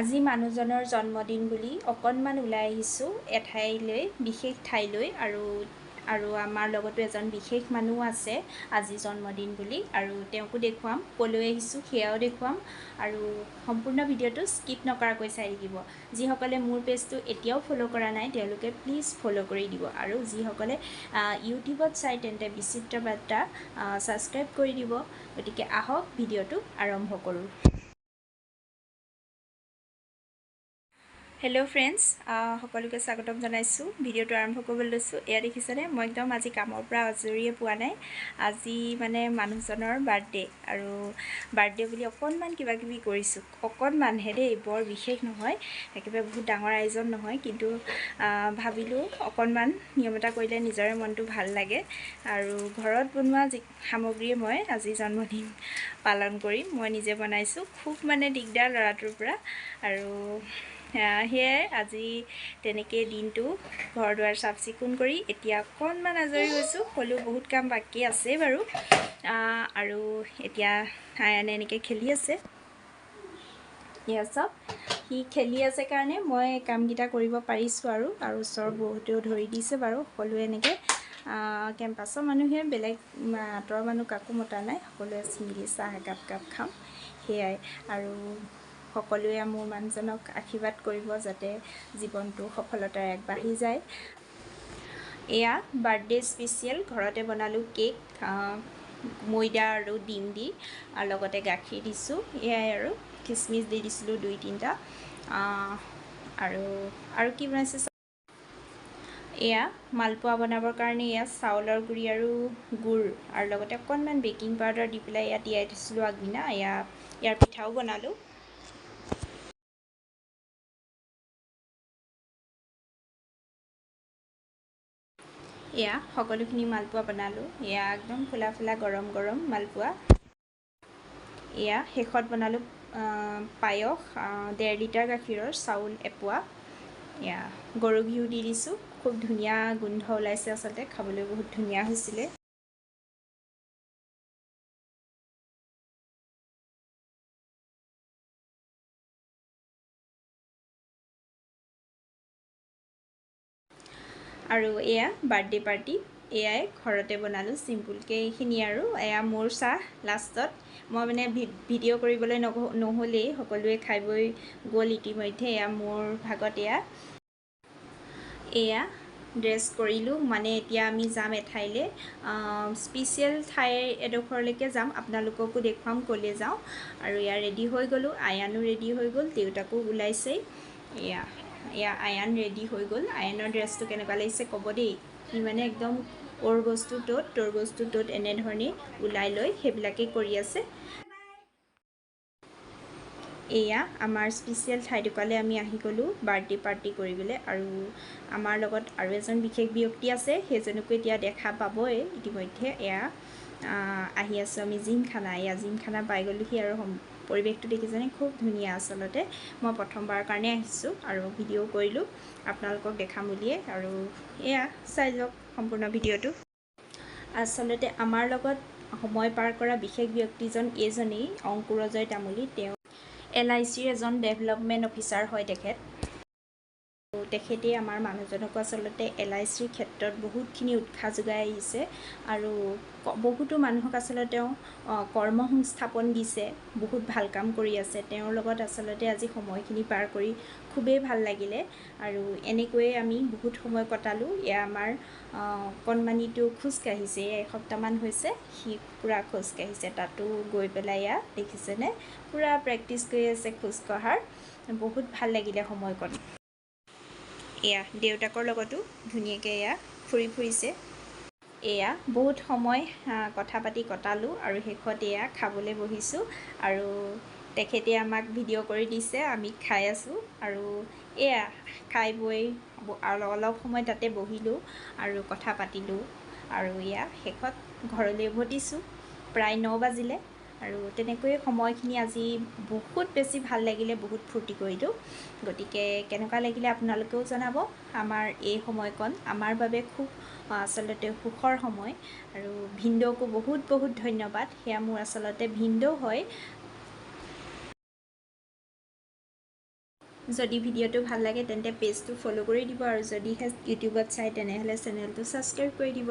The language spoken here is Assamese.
আজি মানুহজনৰ জন্মদিন বুলি অকণমান ওলাই আহিছোঁ এঠাইলৈ, বিশেষ ঠাইলৈ। আৰু আৰু আমাৰ লগতো এজন বিশেষ মানুহ আছে আজি জন্মদিন বুলি, আৰু তেওঁকো দেখুৱাম, ক'লৈ আহিছোঁ সেয়াও দেখুৱাম। আৰু সম্পূৰ্ণ ভিডিঅ'টো স্কিপ নকৰাকৈ চাই থাকিব। যিসকলে মোৰ পেজটো এতিয়াও ফ'ল' কৰা নাই, তেওঁলোকে প্লিজ ফ'ল' কৰি দিব। আৰু যিসকলে ইউটিউবত চাই, তেন্তে বিচিত্ৰ বাৰ্তা ছাবস্ক্ৰাইব কৰি দিব। গতিকে আহক, ভিডিঅ'টো আৰম্ভ কৰোঁ। হেল্ল' ফ্ৰেণ্ডছ, সকলোকে স্বাগতম জনাইছোঁ। ভিডিঅ'টো আৰম্ভ কৰিবলৈ লৈছোঁ। এয়া দেখিছেনে, মই একদম আজি কামৰ পৰা আজৰিয়ে পোৱা নাই। আজি মানে মানুহজনৰ বাৰ্থডে, আৰু বাৰ্থডে বুলি অকণমান কিবা কিবি কৰিছোঁ। অকণমানহে দেই, বৰ বিশেষ নহয়, একেবাৰে বহুত ডাঙৰ আয়োজন নহয়, কিন্তু ভাবিলোঁ অকণমান নিয়ম এটা কৰিলে নিজৰে মনটো ভাল লাগে। আৰু ঘৰত বনোৱা যি সামগ্ৰীয়ে মই আজি জন্মদিন পালন কৰিম। মই নিজে বনাইছোঁ। খুব মানে দিগদাৰ ল'ৰাটোৰ পৰা। আৰু সেয়াই, আজি তেনেকেই দিনটো ঘৰ দুৱাৰ চাফ চিকুণ কৰি এতিয়া অকণমান আজৰি হৈছোঁ। হ'লেও বহুত কাম বাকী আছে বাৰু। আৰু এতিয়া আয়ানে এনেকৈ খেলি আছে। এয়া চাওক, সি খেলি আছে কাৰণে মই কামকেইটা কৰিব পাৰিছোঁ। আৰু ওচৰৰ বহুতেও ধৰি দিছে বাৰু। সকলোৱে এনেকৈ, কেম্পাছৰ মানুহে, বেলেগ আঁতৰৰ মানুহ কাকো মতা নাই। সকলোৱে মিলি চাহ একাপ কাপ খাম, সেয়াই। আৰু সকলোৱে মোৰ মানুহজনক আশীৰ্বাদ কৰিব, যাতে জীৱনটো সফলতাৰে আগবাঢ়ি যায়। এয়া বাৰ্থডে স্পেচিয়েল ঘৰতে বনালোঁ কেক, ময়দা আৰু ডিম দি, আৰু লগতে গাখীৰ দিছোঁ, এয়াই। আৰু খিচমিচ দি দিছিলোঁ দুই তিনিটা। আৰু আৰু কি বনাইছে? এয়া মালপোৱা বনাবৰ কাৰণে এয়া চাউলৰ গুড়ি আৰু গুড় আৰু লগতে অকণমান বেকিং পাউডাৰ দি পেলাই এয়া তিয়াই থৈছিলোঁ আগদিনা। এয়া ইয়াৰ পিঠাও বনালোঁ। এয়া সকলোখিনি মালপোৱা বনালোঁ। এয়া একদম ফুলা ফুলা গৰম গৰম মালপোৱা। এয়া শেষত বনালোঁ পায়স, 1.5 লিটাৰ গাখীৰৰ চাউল এপোৱা, এয়া গৰু ঘিউ দি দিছোঁ। খুব ধুনীয়া গোন্ধ ওলাইছে, আচলতে খাবলৈ বহুত ধুনীয়া হৈছিলে। আৰু এয়া বাৰ্থডে পাৰ্টি, এয়াই ঘৰতে বনালোঁ চিম্পুলকৈ এইখিনি। আৰু এয়া মোৰ চাহ লাষ্টত। মই মানে ভিডিঅ' কৰিবলৈ নহ'লেই, সকলোৱে খাই বৈ গ'ল ইতিমধ্যে। এয়া মোৰ ভাগত এয়া। এয়া ড্ৰেছ কৰিলোঁ, মানে এতিয়া আমি যাম এঠাইলৈ, স্পেচিয়েল ঠাই এডোখৰলৈকে যাম। আপোনালোককো দেখুৱাম ক'লৈ যাওঁ। আৰু এয়া ৰেডি হৈ গ'লোঁ, আয়ানো ৰেডি হৈ গ'ল, দেউতাকো ওলাইছেই। এয়া এয়া আয়ান ৰেডি হৈ গ'ল। আয়ানৰ ড্ৰেছটো কেনেকুৱা লাগিছে ক'ব দেই। সি মানে একদম অ'ৰ বস্তু ত'ত, তোৰ বস্তু ত'ত, এনেধৰণেই ওলাই লৈ সেইবিলাকেই কৰি আছে। এয়া আমাৰ স্পেচিয়েল ঠাইটুকুৰালৈ আমি আহি গ'লোঁ বাৰ্থডে পাৰ্টি কৰিবলৈ। আৰু আমাৰ লগত আৰু এজন বিশেষ ব্যক্তি আছে, সেইজনকো এতিয়া দেখা পাবই ইতিমধ্যে। এয়া আহি আছোঁ আমি জিমখানা। এয়া জিমখানা পাই গ'লোহি। আৰু পৰিৱেশটো দেখিছেনে, খুব ধুনীয়া। আচলতে মই প্ৰথমবাৰৰ কাৰণে আহিছোঁ আৰু ভিডিঅ' কৰিলোঁ আপোনালোকক দেখাম বুলিয়ে। আৰু এয়া চাই যাওক সম্পূৰ্ণ ভিডিঅ'টো। আচলতে আমাৰ লগত সময় পাৰ কৰা বিশেষ ব্যক্তিজন এইজনেই, অংকুৰজয় তামুলী। তেওঁ এলআইচিৰ এজন ডেভেলপমেণ্ট অফিচাৰ হয়। তেখেতেই আমাৰ মানুহজনকো আচলতে এলআইচিৰ ক্ষেত্ৰত বহুতখিনি উৎসাহ যোগাই আহিছে আৰু বহুতো মানুহক আচলতে তেওঁ কৰ্ম সংস্থাপন দিছে। বহুত ভাল কাম কৰি আছে। তেওঁৰ লগত আচলতে আজি সময়খিনি পাৰ কৰি খুবেই ভাল লাগিলে আৰু এনেকৈয়ে আমি বহুত সময় কটালোঁ। এয়া আমাৰ কণমানিটো খোজকাঢ়িছে। এয়া এসপ্তাহমান হৈছে, সি পূৰা খোজকাঢ়িছে। তাতো গৈ পেলাই এয়া দেখিছেনে, পূৰা প্ৰেক্টিচ কৰি আছে খোজকঢ়াৰ। বহুত ভাল লাগিলে সময়কণ। এয়া দেউতাকৰ লগতো ধুনীয়াকৈ এয়া ফুৰি ফুৰিছে। এয়া বহুত সময় কথা পাতি কটালোঁ আৰু শেষত এয়া খাবলৈ বহিছোঁ আৰু তেখেতে আমাক ভিডিঅ' কৰি দিছে, আমি খাই আছোঁ। আৰু এয়া খাই বৈ আৰু অলপ সময় তাতে বহিলোঁ আৰু কথা পাতিলোঁ। আৰু এয়া শেষত ঘৰলৈ উভতিছোঁ, প্ৰায় 9 বাজিলে। আৰু তেনেকৈয়ে সময়খিনি আজি বহুত বেছি ভাল লাগিলে, বহুত ফূৰ্তি কৰিলোঁ। গতিকে কেনেকুৱা লাগিলে আপোনালোকেও জনাব। আমাৰ এই সময়কণ আমাৰ বাবে খুব আচলতে সুখৰ সময়। আৰু ভিনদেউকো বহুত বহুত ধন্যবাদ। সেয়া মোৰ আচলতে ভিনদেউ হয়। যদি ভিডিঅ'টো ভাল লাগে তেন্তে পেজটো ফ'ল' কৰি দিব, আৰু যদিহে ইউটিউবত চাই তেনেহ'লে চেনেলটো ছাবস্ক্ৰাইব কৰি দিব।